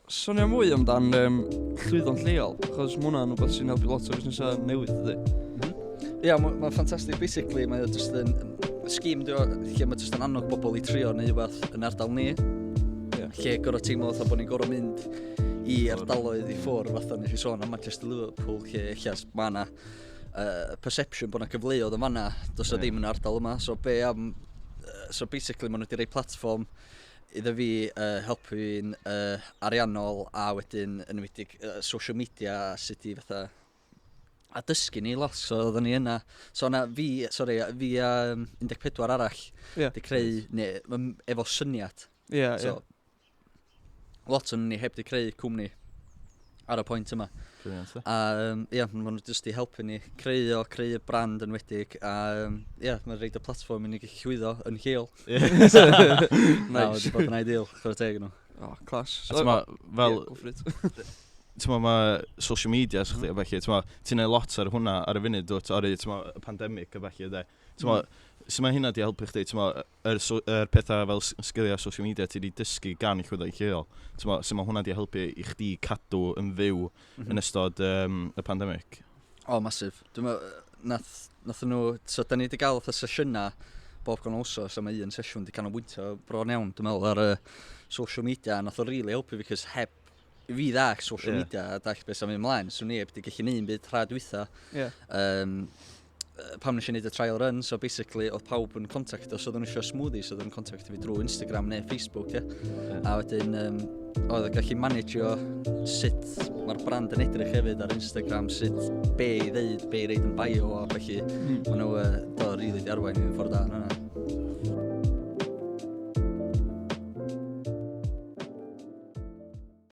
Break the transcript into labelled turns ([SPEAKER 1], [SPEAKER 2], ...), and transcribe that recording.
[SPEAKER 1] Sonio mwy amdan llwyddo'n lleol, achos mae hwnna'n rhywbeth sy'n helpu lot o fusnesau newydd, dydy?
[SPEAKER 2] Ia, yeah, mae'n ffantastig. Basically, mae o just yn scheme di o, lle mae just yn annog bobl i trio neu wbeth yn ardal ni. Lle gorau teimlo fatha bod ni'n gorau mynd i ardaloedd i ffwrdd, fatha nes i sôn am Manchester, Liverpool, lle ella mae yna perception bod yna gyfleoedd yn fanna, does 'na ddim yn ardal yma. So be am, so basically maen nhw wedi rhoi platform iddo fi helpu fi'n ariannol a wedyn yn enwedig social media a sut i fatha a dysgu ni lot, so oedden ni yna. So yna fi, sorry, fi a 14 arall di creu, neu, efo syniad. So, lot o'n ni heb di creu cwmni ar y pwynt yma.
[SPEAKER 3] Brilliant, e?
[SPEAKER 2] A ie, maen nhw jyst i helpu ni creu o, creu y brand yn wedig. A ie, mae'n rhoid y platform i ni gallu llwyddo yn lleol. Na, wedi bod yn ideal, chwarae teg nhw.
[SPEAKER 1] Oh, class.
[SPEAKER 3] A t'mo, fel,
[SPEAKER 1] Yeah, go for it.
[SPEAKER 3] T'mo, mae social media chdi a felly, t'mo, ti'n neud lot ar hwnna ar y funud, dwyt, o'r t'mo, y pandemic a felly, de. T'mo, sut mae hynna di helpu chdi, t'mo, so, yr pethau fel sgiliau social media ti di dysgu gan Llwyddo Lleol, t'mo, sut mae hwnna di helpu i chdi cadw yn fyw yn ystod y pandemic?
[SPEAKER 2] O, massive. Dwi'n meddwl, nath nhw, so da ni wedi gael fatha sesiynau bob gan wsos, a mae un sesiwn wedi canolbwyntio bron iawn, dwi'n meddwl, ar y social media, a nath o really helpu fi, cos heb i fi ddall social media a dall beth sy'n mynd ymlaen, so ni heb wedi gallu neud byd rha dwytha. Pam nes i wneud y trial run, so basically oedd pawb yn contacto, so oedden nhw eisiau smoothies, so oedden nhw'n contacto fi drwy Instagram neu Facebook, ie. A wedyn, oedd yn gallu managio sut mae'r brand yn edrych hefyd ar Instagram, sut be i ddeud, be i roid yn bio a felly. Maen nhw, do, really di arwain i'n ffordd da yn hwnna.